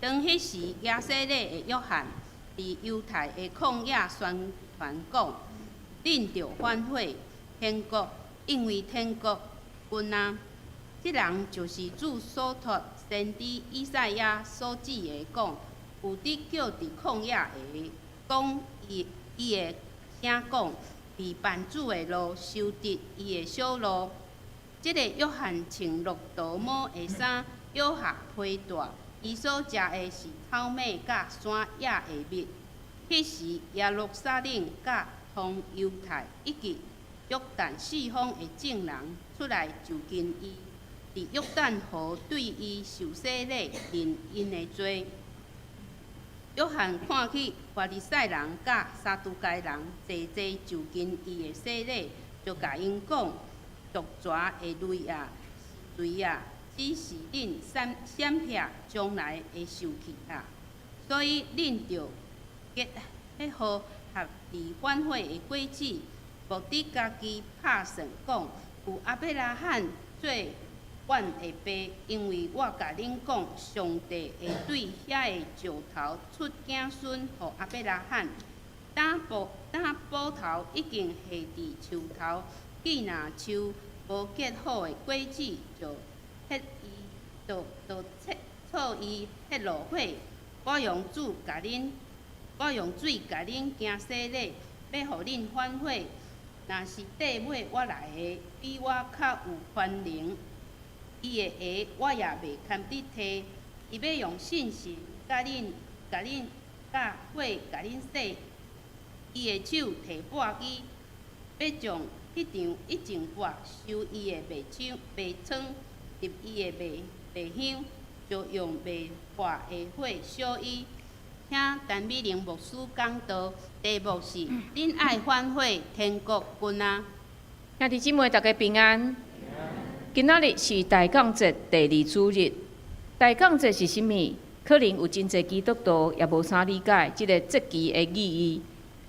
當彼時，行洗禮的約翰佇猶太的曠野宣傳講：恁著反悔，天國因為天國近啊！這人就是主所託先知以賽亞所指的講，有得叫佇曠野的，講伊伊的聲講，預辦主的路，修直伊的小路。這个約翰穿駱駝毛的衫，腰下皮帶，伊所食的是草麥佮山野的蜜。彼時耶路撒冷佮統猶太以及約旦四方的眾人出來就近伊，佇約旦河對伊受洗禮，認𪜶的罪。約翰看見法利賽人佮撒都該人濟濟就近伊的洗禮，就共𪜶講：毒蛇的類啊，是誰啊？指示恁閃閃避將來的受氣啊！所以恁著結彼號合理反悔的果子，莫佇家己拍算講有亞伯拉罕做阮的爸，因為我共恁講，上帝會對遐个石頭出子孫予亞伯拉罕。擔斧擔斧頭已經下佇樹頭，既若樹無結好的果子，就彼伊就就切措伊彼落火。我用主共恁，我用水共恁行洗禮，欲予恁反悔。若是綴尾我來的，比我較有權能，伊的鞋我也袂堪得提。伊欲用聖神佮恁、共恁、佮火共恁洗。伊的手提簸箕，欲將彼場一整割收伊的麥倉、麥倉入伊的麥麥箱，就用袂破的火燒伊。聽陳美玲牧師講道，題目是“恁愛反悔，天國近啊”。兄弟姊妹，大家平安。今仔日是大降節第二主日。大降節是啥物？可能有真濟基督徒也無啥理解這个節期的意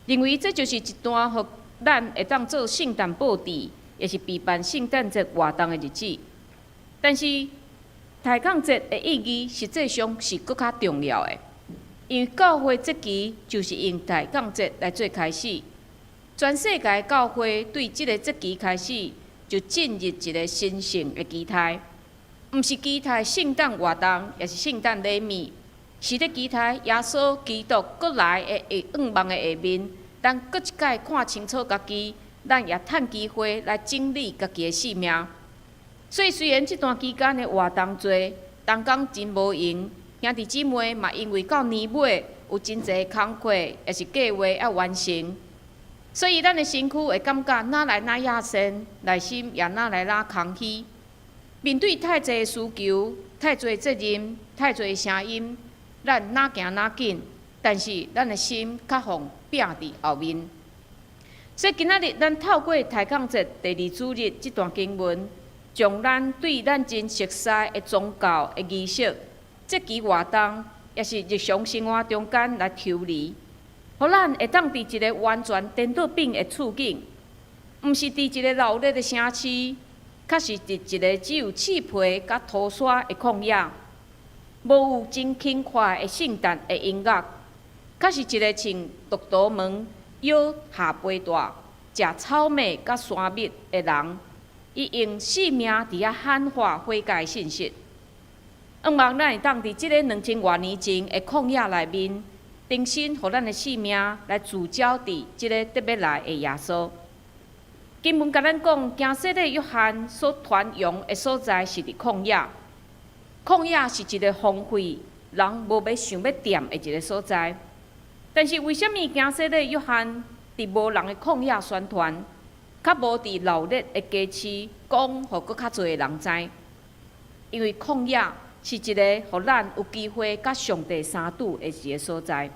義，認為這就是一段予咱會當做聖誕布置，也是備辦聖誕節活動的日子。但是大降節的意義實際上是閣較重要的，因為教會節期就是用大降節來做開始。全世界教會對這个節期開始就進入一个神聖的期待，毋是期待聖誕活動，也是聖誕禮物，是咧期待耶穌基督閣來的願望的下面，咱閣一擺看清楚家己，咱也趁機會來整理家己的生命。所以雖然這段期間的活動濟，同工真無閒，兄弟姊妹嘛因為到年尾有真濟工課，也是計劃愛完成。所以，咱的身軀會感覺哪來哪野生，內心也哪來哪空虛。面對太濟需求、太濟責任、太濟聲音，咱哪行哪緊，但是咱的心較予摒佇後面。所以今仔日咱透過大降節第二主日這段經文，將咱對咱真熟悉的宗教的儀式、節期活動，也是日常生活中間來抽離，予咱會當佇一个完全顛倒變的處境，毋是佇一个鬧熱的城市，較是佇一个只有刺皮佮塗沙的曠野，無有真輕快的聖誕的音樂，較是一个穿駱駝毛、腰下背帶、食草麥佮山蜜的人，伊用性命佇遐喊話悔改信息。向望咱會當佇這个2000外年前的曠野內面，重新予咱的生命來聚焦佇這个得欲來的耶穌。經文共咱講，行洗禮約翰所傳揚的所在是佇曠野。曠野是一个荒廢、人無欲想欲掂的一个所在。但是為啥物行洗禮約翰佇無人的曠野宣傳，較無佇鬧熱的街市講予閣較濟的人知？因為曠野是一个予咱有機會佮上帝相拄的一个所在。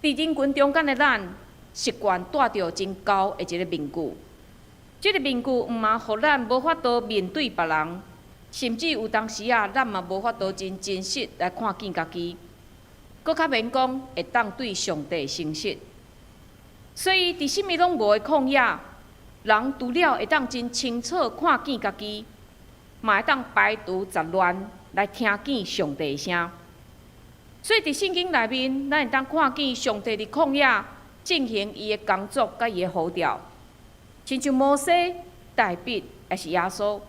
佇人群中間的咱，習慣戴著真厚的一个面具。這个面具毋但予咱無法度面對別人，甚至有當時啊，咱嘛無法度真真實來看見家己，閣較免講會當對上帝誠實。所以，佇啥物攏無的曠野，人除了會當真清楚看見家己，嘛會當排除雜亂來聽見上帝的聲。所以佇聖經內面，咱會當看見上帝佇曠野進行伊的工作佮伊的呼召，親像摩西、大衛，抑是耶穌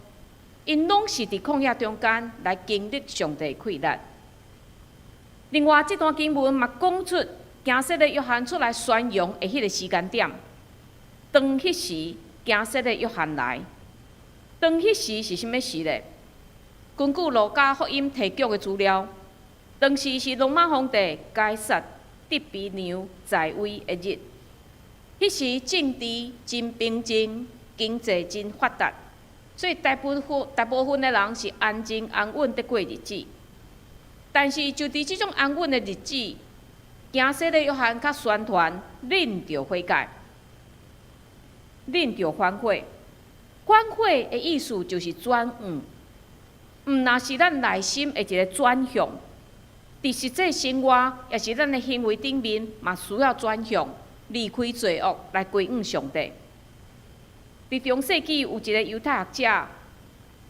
，𪜶攏是佇曠野中間來經歷上帝的氣力。另外，這段經文嘛講出，行洗禮約翰出來宣揚的彼個時間點。當彼時，行洗禮約翰來。當彼時是啥物時咧？根據路加福音提供的資料，當時是羅馬皇帝凱撒得比良在位的日。彼時政治真平靜，經濟真發達，所以大部分的人是安靜安穩佇過日子。但是就佇這種安穩的日子，行洗禮約翰較宣傳，恁著悔改，恁著反悔。反悔的意思就是轉向，毋但是咱內心的一个轉向，佇實際生活，抑是咱的行為頂面，嘛需要轉向，離開罪惡來歸向上帝。佇中世紀有一个猶太學者，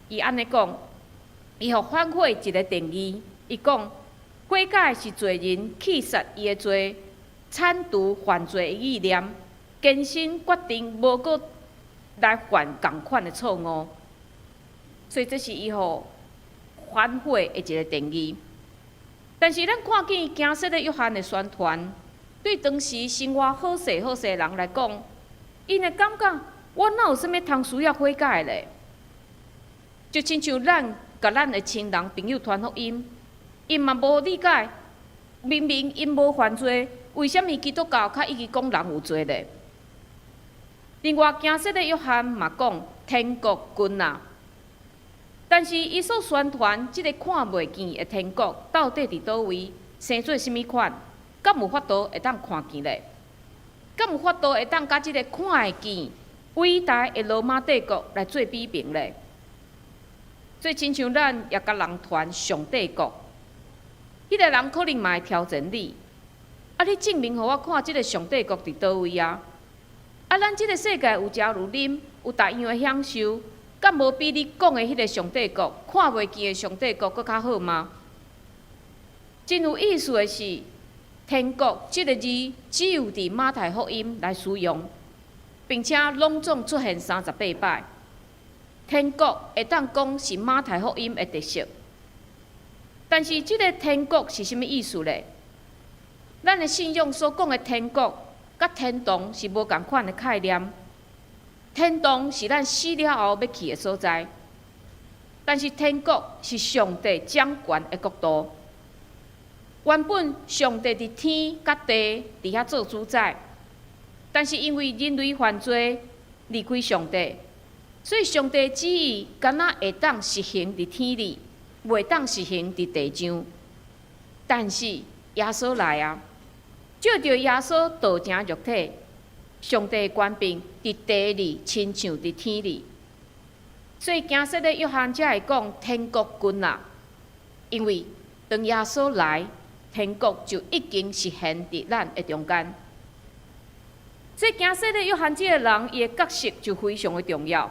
伊按呢講，伊予反悔一个定義，伊講悔改是罪人棄殺伊的罪，鏟除犯罪的意念，堅心決定無閣來犯仝款的錯誤。所以這是伊予反悔的一个定義。但是咱看見行洗禮約翰的宣傳，對當時生活好勢好勢的人來講，𪜶會感覺我哪有啥物通需要悔改咧？就親像咱共咱的親人朋友傳福音，𪜶嘛無理解，明明𪜶無犯罪，為啥物基督教較一直講人有罪咧？另外，行洗禮約翰嘛講天國近啊，但是伊所宣傳這个看袂見的天國到底佇佗位，生做啥物款？敢有法度會當看見咧？敢有法度會當佮這个看會見偉大的羅馬帝國來做比拼咧？所以，親像咱也共人傳上帝國，彼个人可能嘛會挑戰你。啊，你證明予我看，這个上帝國佇佗位啊？啊，咱這个世界有食有啉，有逐樣的享受，敢無比你講的彼个上帝國，看袂見的上帝國閣較好嗎？真有意思的是，天國這个字只有佇馬太福音來使用，並且攏總出現38擺。天國會當講是馬太福音的特色，但是這个天國是啥物意思咧？咱的信仰所講的天國，佮天堂是無仝款的概念。天堂是咱死了後欲去的所在，但是天國是上帝掌權的國度。原本上帝佇天佮地佇遐做主宰，但是因為人類犯罪離開上帝，所以上帝旨意敢若會當實行佇天裡，袂當實行佇地上。但是耶穌來啊，藉著耶穌道成肉體，上帝的權柄佇地裡親像佇天裡。所以行洗禮約翰才會講天國近啊，因為當耶穌來，天國就已經實現佇咱的中間。所以行洗禮約翰這个人，伊的角色就非常的重要。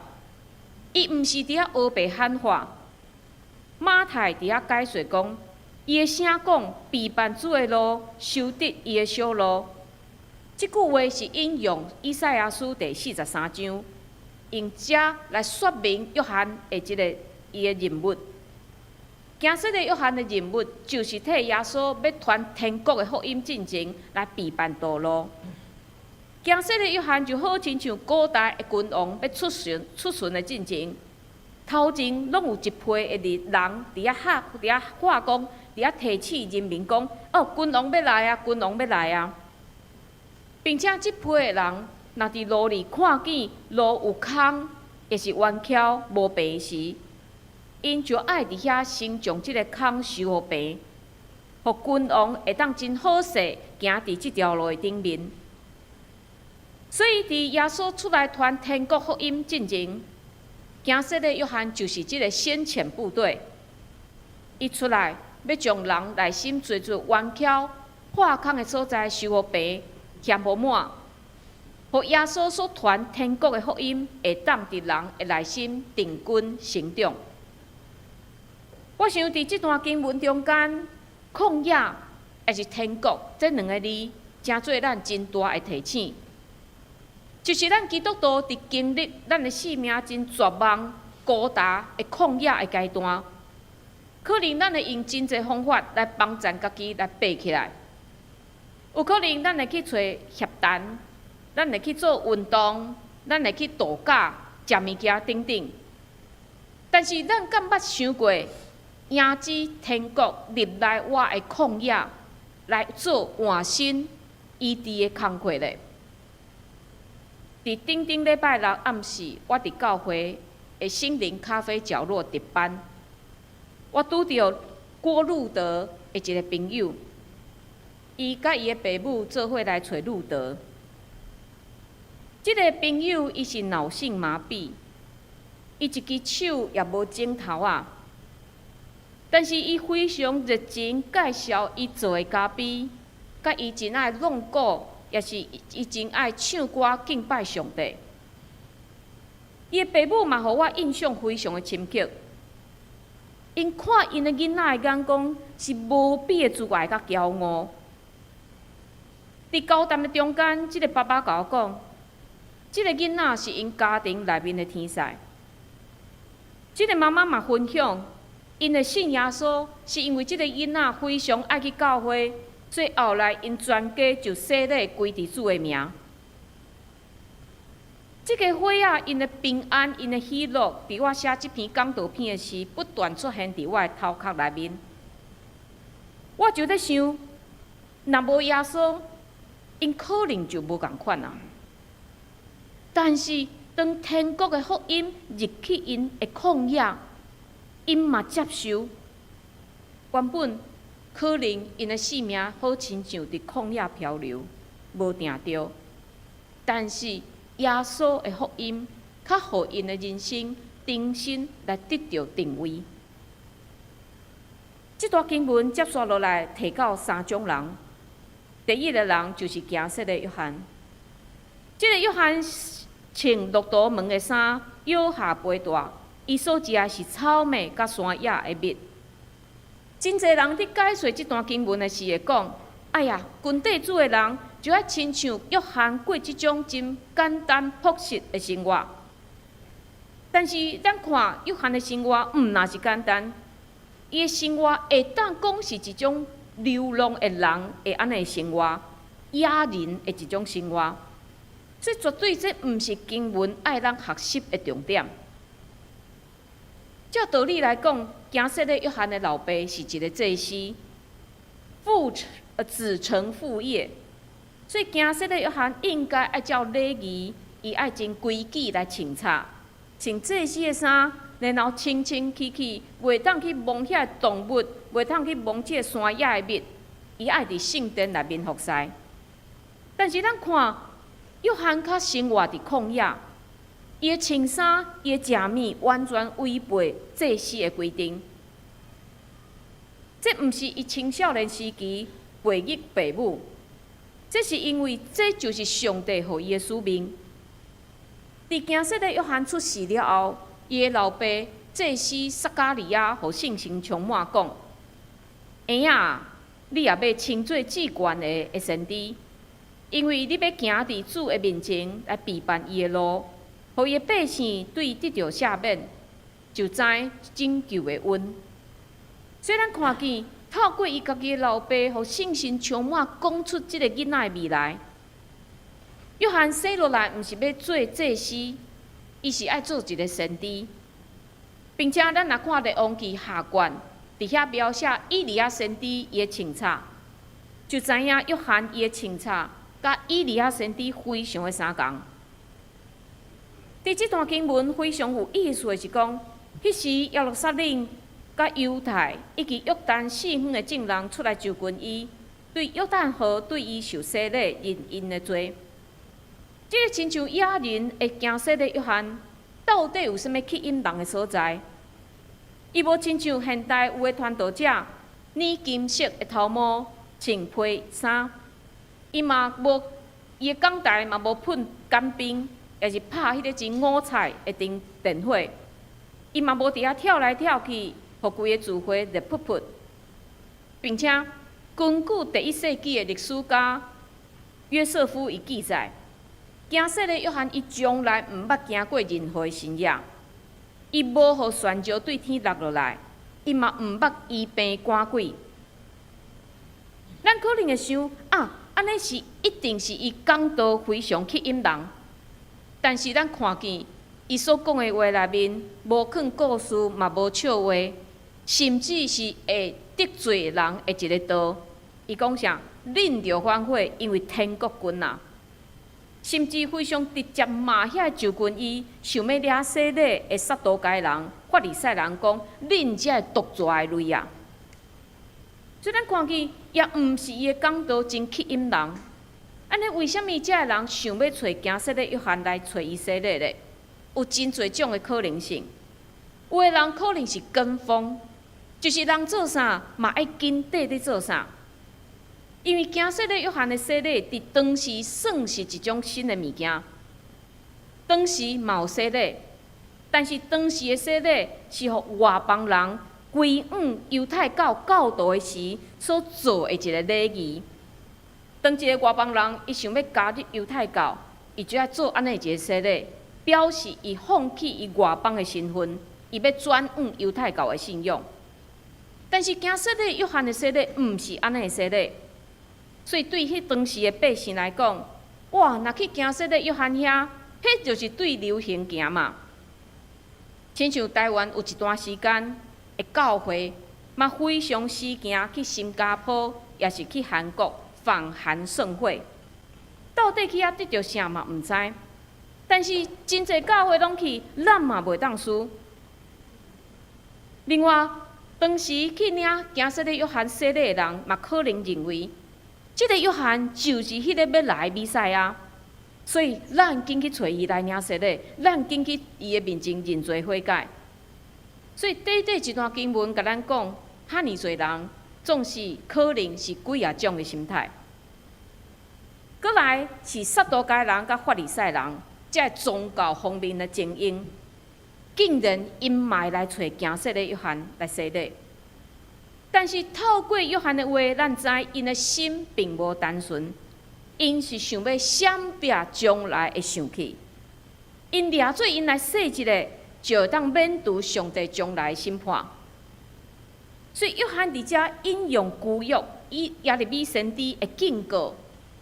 伊毋是佇遐烏白喊話，馬太佇遐解說講，伊的聲講備辦主的路，修直伊的小路。這句話是引用以賽亞書第43章，用這來說明約翰的這个伊的任務。行洗禮約翰的任務，就是替耶穌欲傳天國的福音進前來備辦道路。行洗禮約翰就好親像古代的君王欲出巡的進前，頭前攏有一批的人佇遐喊、佇遐喊講、佇遐提醒人民講：哦，君王欲來啊！君王欲來啊！並且這批的人，若佇路裡看見路有空，抑是彎曲無平時，𪜶就愛佇遐先將這个空修予平，予君王會當真好勢行佇這條路的頂面。所以，佇耶穌出來傳天國福音進前，行洗禮約翰就是這个先遣部隊。伊出來欲將人內心濟濟彎曲、破空的所在修予平、填予滿，予耶穌所傳天國的福音會當佇人的內心定根成長。我想佇這段經文中間，曠野抑是天國，這兩个字，成做咱真大的提醒。就是咱基督徒佇經歷咱的生命真絕望、孤單的曠野的階段，可能咱會用真濟方法來幫助家己來爬起來。有可能咱會去揣協談，咱會去做運動，咱會去度假、食物件等等。但是咱敢捌想過，迎接天國入來我的曠野來做換新醫治的工課咧？佇頂頂禮拜六暗時，我佇教會的心靈咖啡角落值班，我拄著郭路德的一个朋友，伊佮伊的爸母做伙來揣路德。這个朋友伊是腦性麻痹，伊一支手也無指頭仔，但是伊非常熱情介紹伊做的咖啡，佮伊真愛弄鼓，也是伊真愛唱歌敬拜上帝。伊的爸母嘛，予我印象非常的深刻。𪜶看𪜶的囡仔的眼光是無比的慈愛佮驕傲。佇交談的中間，這个爸爸共我講，這个囡仔是𪜶家庭內面的天使。這个媽媽嘛分享，𪜶會信耶穌，是因為這个囡仔非常愛去教會，所以後來𪜶全家就洗禮歸佇主的名。這个伙仔𪜶的平安、𪜶的喜樂，佇我寫這篇講道片的時，不斷出現佇我的頭殼內面。我就咧想，若無耶穌，𪜶可能就無仝款啊。但是當天國的福音入去𪜶的曠野，𪜶嘛接受。原本可能𪜶的性命好親像佇曠野漂流，無定著。但是耶穌的福音，較予𪜶的人生重新來得著定位。這段經文接續落來提到三種人，第一个人就是行洗的約翰。這个約翰穿駱駝毛的衫，腰下背帶，伊所食的是草麥佮山野的蜜。真濟人佇解說這段經文的時會講：哎呀，跟綴主的人就愛親像約翰過這種真簡單樸實的生活。但是咱看約翰的生活，毋若是簡單，伊的生活會當講是一種流浪的人會按呢生活，野人的一種生活。所以絕對這毋是經文愛咱學習的重點。照道理來講，行洗禮約翰的老爸是一个祭司，父子承父業，所以行洗禮約翰應該愛照禮儀，伊愛真規矩來穿插，穿祭司的衫，然後清清氣氣，袂當去摸遐動物，袂當去摸這个山野的蜜，伊愛佇聖殿內面服侍。但是咱看約翰較生活佇曠野，伊的穿衫、伊的食物，完全違背祭司的規定。這毋是伊青少年時期背逆爸母，這是因為這就是上帝予伊的使命。佇行洗禮約翰出世了後，伊的老爸祭司撒迦利亞予聖神充滿，講：嬰仔，你也欲稱做至懸的先知，因為你欲行佇主的面前來備辦伊的路，予伊的百姓對伊得著赦免，就知拯救的恩。所以咱看見透過伊家己的老爸，予聖神充滿，講出這个囡仔的未來。約翰生落來毋是欲做祭司，伊是愛做一个先知，並且咱若看列王記下卷，佇遐描寫以利亞先知伊的穿插，就知影約翰伊的穿插，佮以利亞先知非常的相仝。佇這段經文非常有意思的是講，彼時耶路撒冷、佮猶太以及約旦四方的眾人出來就近伊，對約旦河對伊受洗禮，認𪜶的罪。這个親像野人的行洗禮約翰，到底有啥物吸引人的所在？伊無親像現代有的傳道者，染金色的頭毛，穿皮衫，伊嘛無伊的講台嘛無噴乾冰，抑是拍彼个真五彩的燈電火，伊嘛無佇遐跳來跳去，予規个聚會熱噗噗，並且根據第一世紀的歷史家約瑟夫伊記載，行洗禮約翰伊從來毋捌行過任何的神跡，伊無予旋石對天落落來，伊嘛毋捌醫病趕鬼。咱可能會想啊，按呢是一定是伊講道非常吸引人，但是咱看見伊所講的話內面，無囥故事，嘛無笑話，甚至是會得罪人的一个道。伊講啥？恁著反悔，因為天國近啊！甚至非常直接罵遐就近伊想欲領洗禮的撒都該人、法利賽人講：恁這个毒蛇的類啊！所以咱看見，也毋是伊的講道真吸引人。按呢，為啥物這个人想欲揣行洗禮約翰來揣伊洗禮咧？有真濟種的可能性。有的人可能是跟風，就是人做啥嘛愛跟綴咧做啥。因為行洗禮約翰的洗禮，佇當時算是一種新的物件。當時嘛有洗禮，但是當時的洗禮是予外邦人歸向猶太教教徒的時所做的一个禮儀。當一个外邦人伊想欲加入猶太教，伊就愛做按呢一个洗禮，表示伊放棄伊外邦的身份，伊欲轉往猶太教的信仰。但是行洗禮約翰的洗禮毋是按呢的洗禮，所以對彼當時的百姓來講，哇，若去行洗禮約翰遐，彼就是對流行行嘛。親像台灣有一段時間的教會，嘛非常時行去新加坡，抑是去韓國訪韓聖會，到底去遐得著啥嘛毋知。但是真濟教會攏去，咱嘛袂當輸。另外，當時去領行洗禮約翰洗禮的人，嘛可能認為，這个約翰就是彼个欲來的彌賽亞，所以咱緊去揣伊來領洗禮，咱緊去伊的面前認罪悔改。所以短短一段經文，共咱講，遐爾濟人總是可能是幾仔種的心態。閣來是撒都該人佮法利賽人，這个宗教方面的精英，竟然𪜶嘛會來揣行洗禮約翰來洗禮。但是透過約翰的話，咱知𪜶的心並無單純，𪜶是想欲閃避將來會受氣。𪜶掠做𪜶來洗一个，就會當免除上帝將來的審判。所以約翰佇遮引用舊約以耶利米先知的警告，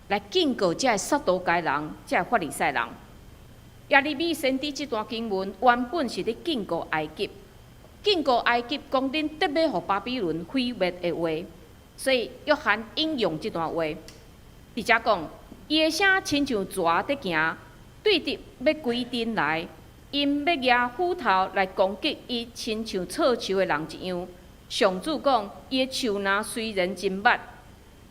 來警告這个撒都該人、這个法利賽人。耶利米先知這段經文原本是咧警告埃及，警告埃及講恁得欲予巴比倫毀滅的話，所以約翰引用這段話，佇遮講，伊的聲親像蛇佇行，對敵欲歸陣來，𪜶欲舉斧頭來攻擊伊，親像銼樹的人一樣。上主講，伊的樹林雖然真密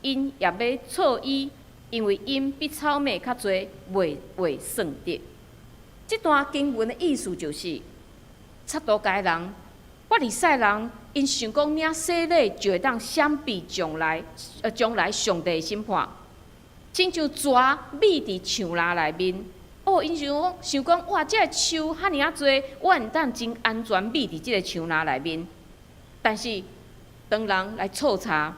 ，𪜶也欲銼伊，因為𪜶比草麥較濟，袂會算得。這段經文的意思就是，撒都該人、法利賽人，𪜶想講領洗禮就會當閃避將來上帝的審判，親像蛇覕佇樹林內面。哦，𪜶想講，哇，這个樹遐爾仔濟，我會當真安全覕佇這个樹林內面。但是，當人來剉柴，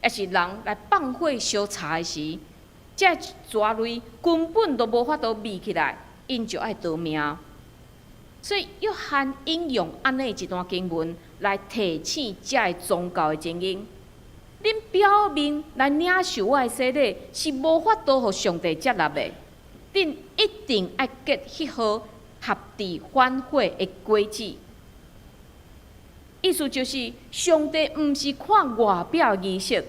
抑是人來放火燒柴的時，這个蛇類根本都無法度覕起來，𪜶就愛逃命。所以約翰引用按呢一段經文來提醒這个宗教的精英：恁表面來領受我的洗禮，是無法度予上帝接納的。恁一定愛結彼號合致反悔的果子。意思就是，上帝毋是看外表儀式，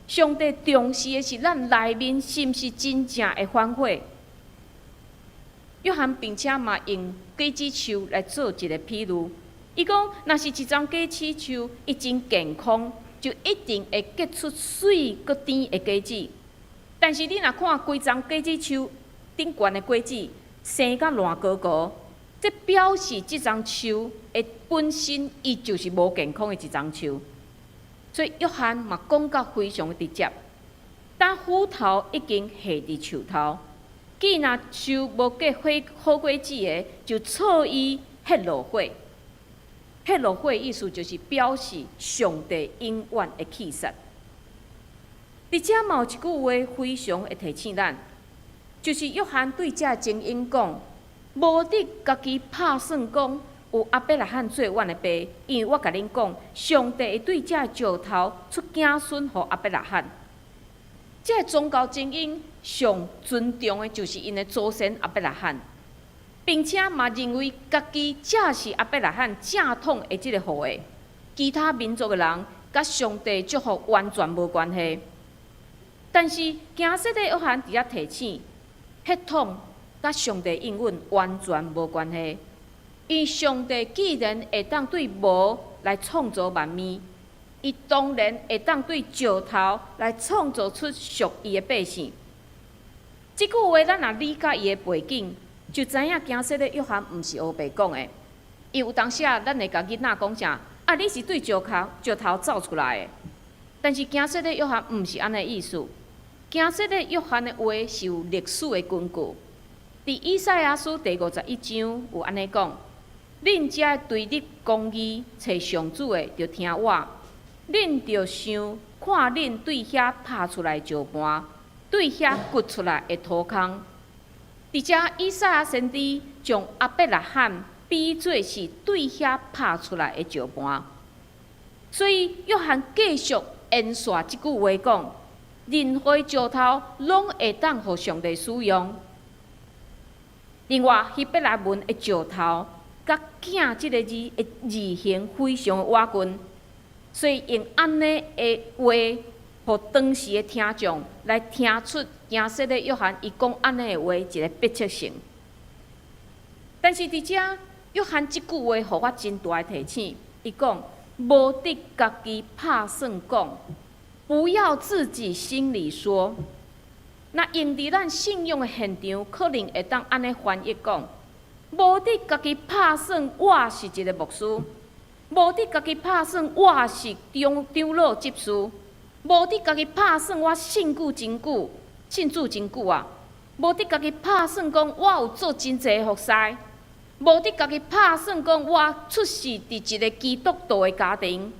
上帝重視的是咱內面是毋是真正會反悔。約翰並且嘛用果子樹來做一个比喻，伊講，若是一叢果子樹，伊真健康，就一定會結出媠閣甜的果子。但是你若看規叢果子樹頂懸的果子生甲爛糊糊，這表示這叢樹的本身伊就是無健康的一叢樹。所以約翰嘛講甲非常的直接，當斧頭已經下佇樹頭，既若樹無結好果子的，就剉伊彼落火。彼落火意思就是表示上帝永遠會去殺。佇遮嘛有一句話非常會提醒咱，就是約翰對遮精英講：無得家己拍算講有亞伯拉罕做阮的爸，因為我共恁講，上帝會對遮石頭出子孫予亞伯拉罕。這宗教精英上尊重的就是𪜶的祖先亞伯拉罕，並且嘛認為家己才是亞伯拉罕正統的這个後裔，其他民族的人佮上帝祝福完全無關係。但是，驚洗禮約翰佇遮提醒，血統佮上帝應允完全無關係。因為上帝既然會當對無來創造萬物，伊當然會當對石頭來創造出屬伊的百姓。這句話咱若理解伊的背景，就知影驚洗禮約翰毋是烏白講的。伊有當時啊，咱會共囡仔講啥？啊，你是對石頭石頭走出來的。但是驚洗禮約翰毋是按呢意思。驚洗禮約翰的話是有歷史的根據。佇以賽亞書第51章有按呢講：恁這對立公義、揣上主的，著聽我；恁著想看恁對遐拍出來石盤，對遐掘出來的土空。佇遮以賽亞先知將亞伯拉罕比做是對遐拍出來的石盤，所以約翰繼續延續這句話講：任何石頭攏會當予上帝使用。另外，希伯來文的石頭佮囝這个字的字形非常倚近，所以用按呢的話，予當時的聽眾來聽出驚洗禮約翰伊講按呢的話一个迫切性。但是佇遮，約翰這句話予我真大的提醒，伊講無得家己拍算講，不要自己心裡說。若用佇咱信仰的現場，可能會當按呢翻譯講：無得家己拍算，我是一个牧師；無得家己拍算，我是長長老執事；無得家己拍算，我信主真久，信主真久啊！無得家己拍算講，我有做真濟服侍；無得家己拍算講，我出世佇一个基督徒的家庭；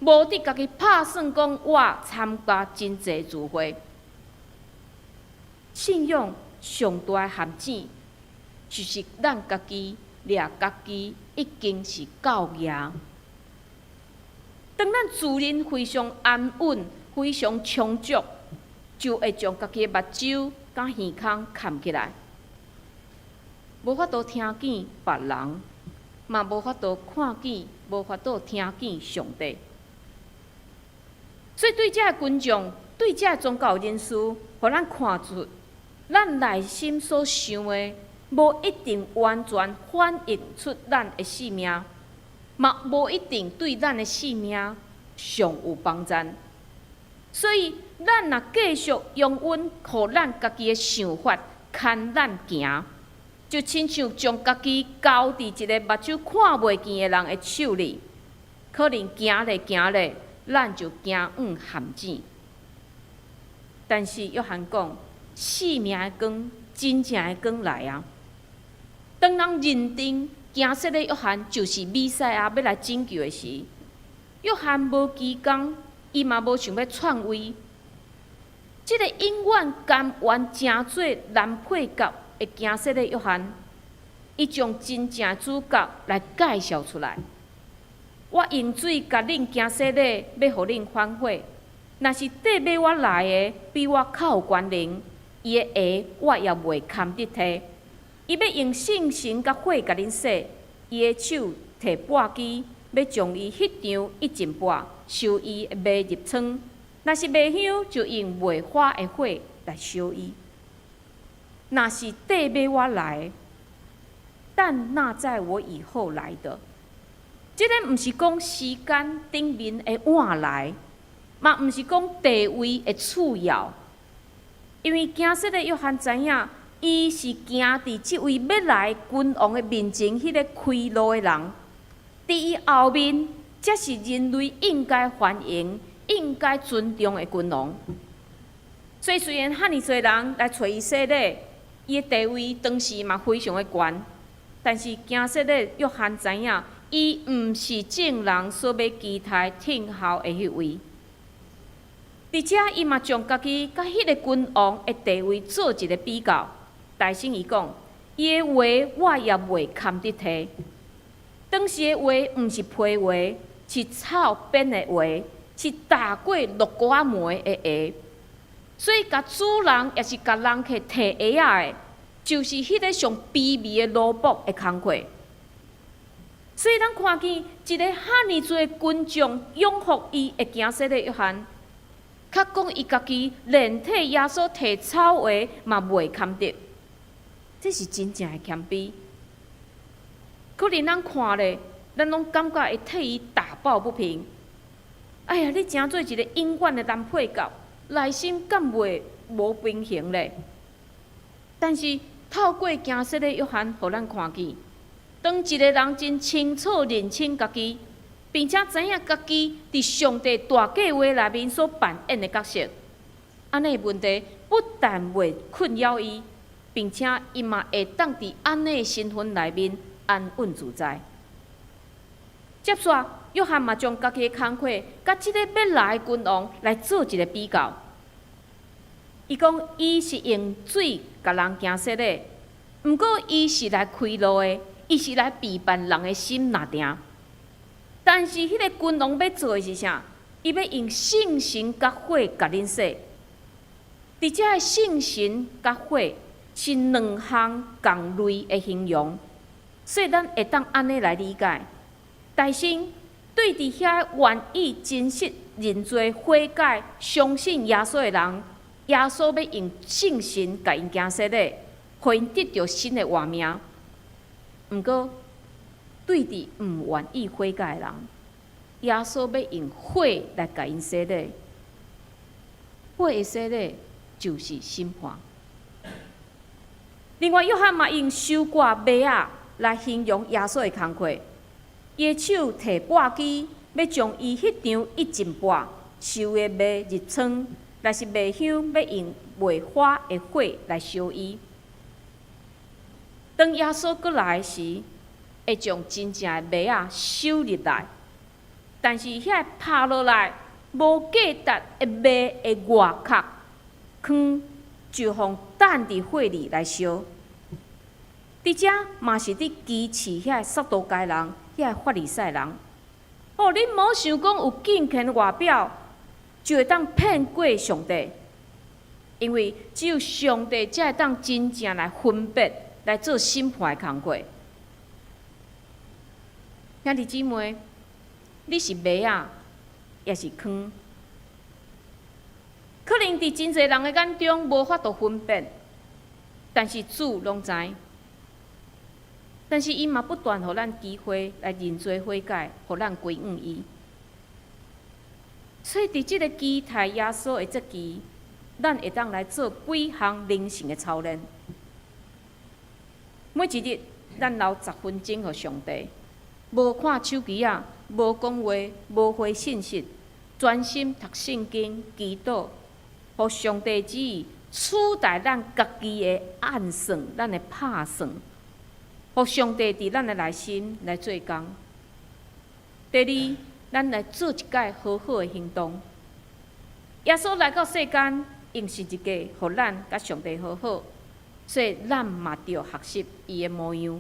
無得家己拍算講，我參加真濟聚會。信仰上大的陷阱，就是咱家己掠家己已經是夠額。當咱自認非常安穩、非常充足，就會將家己的目睭佮耳孔掩起來，無法度聽見別人，嘛無法度看見，無法度聽見上帝。所以對這个群眾，對這个宗教人士，予咱看出，咱內心所想的，無一定完全反映出咱的性命，嘛無一定對咱的性命上有幫助。所以，咱若繼續容忍，予咱家己的想法牽咱行，就親像將家己交佇一个目睭看袂見的人的手裡，可能行咧行咧，咱就行向陷阱。但是約翰講，生命的光，真正的光來啊！當人認定驚洗禮約翰就是彌賽亞欲來拯救的時，約翰無居功，伊嘛無想欲篡位。這个永遠甘願成做男配角的驚洗禮約翰，伊將真正主角來介紹出來。我用水共恁行洗禮，欲予恁反悔。若是綴尾我來的，比我較有權能，伊的鞋我也袂堪得提。伊欲用聖神佮火共恁洗，伊的手提簸箕，欲將伊彼場一盡簸，收伊的麥入倉。若是麥香，就用袂化的火來燒伊。若是綴尾我來，但那在我以後來的，這个毋是講時間頂面會晚來，嘛毋是講地位的次要，因為驚洗禮約翰知影，伊是行佇這位欲來君王的面前，彼个開路的人，佇伊後面，才是人類應該歡迎、應該尊重的君王。所以雖然遐爾濟人來揣伊洗禮，伊的地位當時嘛非常的懸，但是驚洗禮約翰知影，伊毋是眾人所欲期待聽候的彼位。而且伊嘛將家己佮彼个君王的地位做一个比較。大聲伊講，伊的鞋我也袂堪得提。當時的鞋毋是皮鞋，是草編的鞋，是打過鹿膏仔毛的鞋。所以，共主人抑是共人客提鞋仔的，就是彼个上卑微的奴僕的工課。所以，咱看見一个遐爾濟群眾擁護伊會行洗禮約翰，卻講伊家己連替耶穌提草鞋嘛袂堪得，這是真正的謙卑。可能咱看咧，咱攏感覺會替伊打抱不平。哎呀，你成做一个永遠的男配角，內心敢袂無平衡咧？但是透過行洗禮約翰，予咱看見，當一个人真清楚認清家己，並且知影家己佇上帝大計劃內面所扮演的角色，按呢問題不但袂困擾伊，並且伊嘛會當佇按呢身份內面安穩自在。接續，約翰嘛將家己的工課，佮這个欲來的君王來做一个比較。伊講，伊是用水共人行洗禮，毋過伊是來開路的，伊是來備辦人的心若定。但是，彼个君王欲做的是啥？伊欲用聖神佮火共恁洗。佇遮的聖神佮火是兩項仝類的形容，所以咱會當按呢來理解。大先對佇遐願意真實認罪悔改、相信耶穌的人，耶穌欲用聖神共𪜶行洗禮，予𪜶得著新的活命。毋過，對佇毋願意悔改的人，耶穌欲用火來共𪜶洗禮。火的洗禮就是審判。另外，約翰嘛用收割麥仔來形容耶穌的工課。伊的手提簸箕，欲將伊彼場一進簸收的麥入倉，但是麥香欲用袂化的火來燒伊。當耶穌閣來時，會將真正的麥仔收入來，但是遐拍落來無價值的麥的外殼糠，就予擲佇火裡來燒。佇遮嘛是佇譏刺遐撒都該人、遐法利賽人。哦，恁莫想講有敬虔外表，就會當騙過上帝，因為只有上帝才會當真正來分別、來做審判的工課。兄弟姊妹，你是麥仔，抑是糠？可能佇真濟人的眼中無法度分辨，但是主攏知。但是伊嘛不斷予咱機會來認罪悔改，予咱歸向伊。所以佇這个期待耶穌的節期，咱會當來做幾項靈性的操練。每一日，咱留10分鐘予上帝，無看手機仔，無講話，無回信息，專心讀聖經、祈禱，予上帝旨意取代咱家己的暗算、咱的拍算，予上帝佇咱的內心來做工。第二，咱來做一擺和好的行動。耶穌來到世間，用十字架予咱佮上帝和好，所以咱嘛著學習伊的模樣。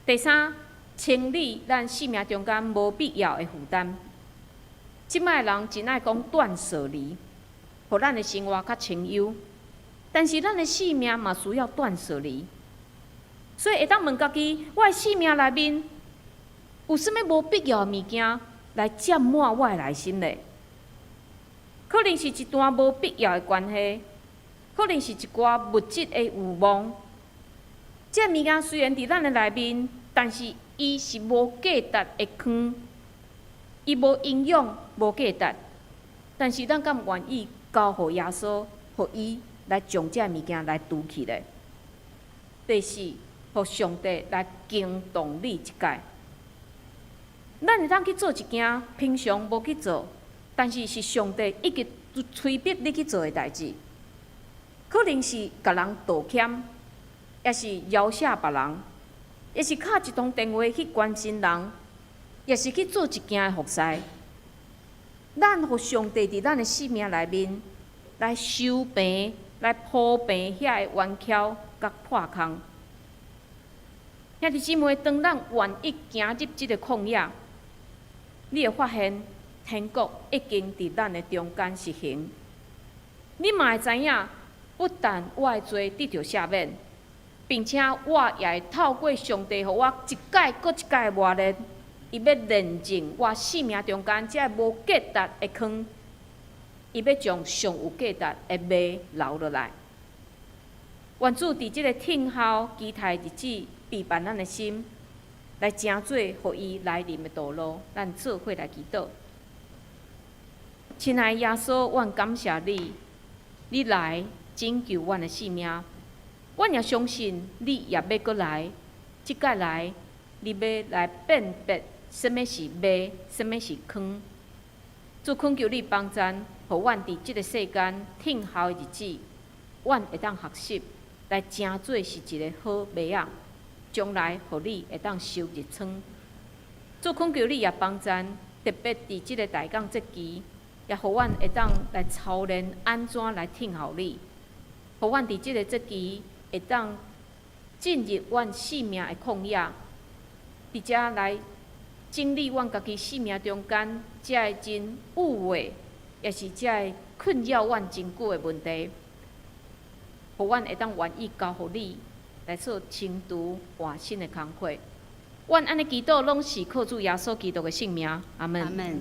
第三，清理咱生命中間無必要的負擔。這擺人真愛講斷捨離，予咱的生活較清幽。但是咱的生命嘛需要斷捨離，所以會當問家己：我的生命內面有啥物無必要的物件來佔滿我的內心咧？可能是一段無必要的關係，可能是一寡物質的慾望。這物件雖然佇咱的內面，但是伊是無價值的糠，伊無營養、無價值。但是咱敢願意交予耶穌，予伊來將這物件來除去咧？第四，予上帝來驚動你一擺。咱會當去做一件平常無去做，但是是上帝一直催逼你去做的代誌。可能是共人道歉，抑是饒赦別人，抑是敲一通電話去關心人，抑是去做一件服侍。咱予上帝佇咱的生命內面來修平、來鋪平遐个彎曲佮破空。兄弟姊妹，當咱願意行入這个曠野，你會發現天國已經佇咱的中間實行。你嘛會知影，不但我的罪得著赦免，並且我也會透過上帝予我一擺閣一擺的磨練，伊欲煉淨我生命中間這个無價值的礦，伊欲將上有價值的麥留落來。願主佇這個聽候期待日子，備辦咱的心，來成做予伊來臨的道路。咱做伙來祈禱。親愛的耶穌，阮感謝你，你來拯救阮的性命。阮也相信你也欲閣來，這擺來，你欲來辨別啥物是麥，啥物是糠。主懇求你幫贊，予阮佇這个世間聽候的日子，阮會當學習來成做是一个好麥仔，將來予你會當收入倉。主懇求你也幫贊，特別佇這个大港節期，也予阮會當來操練按怎來聽候你，予阮佇這个節期會當進入阮生命的曠野，佇遮來整理阮家己生命中間這个真有的，也是這个困擾阮真久的問題，予阮會當願意交予你來做清除換新的工課。阮按呢祈禱，攏是靠主耶穌基督的聖名。阿門。阿門。